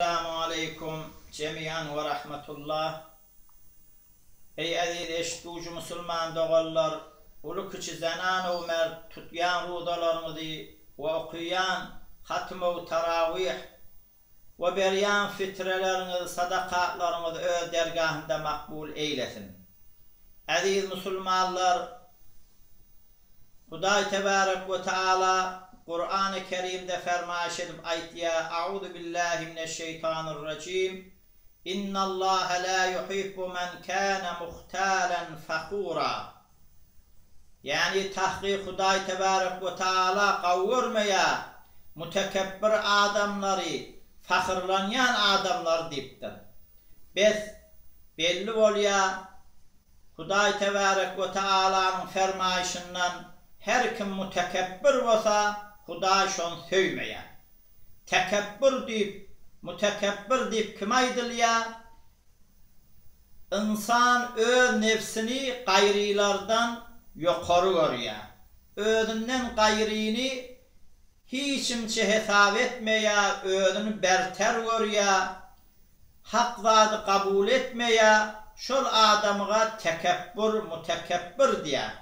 Esselamu aleýkum jemian we rahmetullah Eý eziz eşitgüji musulman doganlar uly kiçi zenan-ow mert tutýan ruzalaryňyzy we okyýan hatymow tarawyh we berýän fitreleriňizi sadakatlaryňyzy öz dergahynda makbul eýlesin. Eziz musulmanlar Hudaý tebarek we taala Kurany Kerimde fermaýyş edip aýtýar, Auzu billahi mineşşeýtanirrajim, Innallaha la yuhibbu men kana muhtalan fahura. Ýagny tahkyk Hudaý tebarek we taala gawy görmeýär mutekebbir adamlary, fahyrlanýan adamlary diýipdir. Bes, belli bolýar, Hudaý Tebärek we Taalanyň fermaýşyndan her kim mutekebbir bosa, Hudaý şony söýmeýär. Tekebbür diýip, mutekebbir diýip kime aýdylýar? Ynsan öz nebsini gaýrylardan ýokary görýär. Özünden gaýryny hiçimçe hesap etmeýär, özüni berter görýär. Hak zady kabul etmeýä, şol adamyga tekepbur, mutekebbir diýä.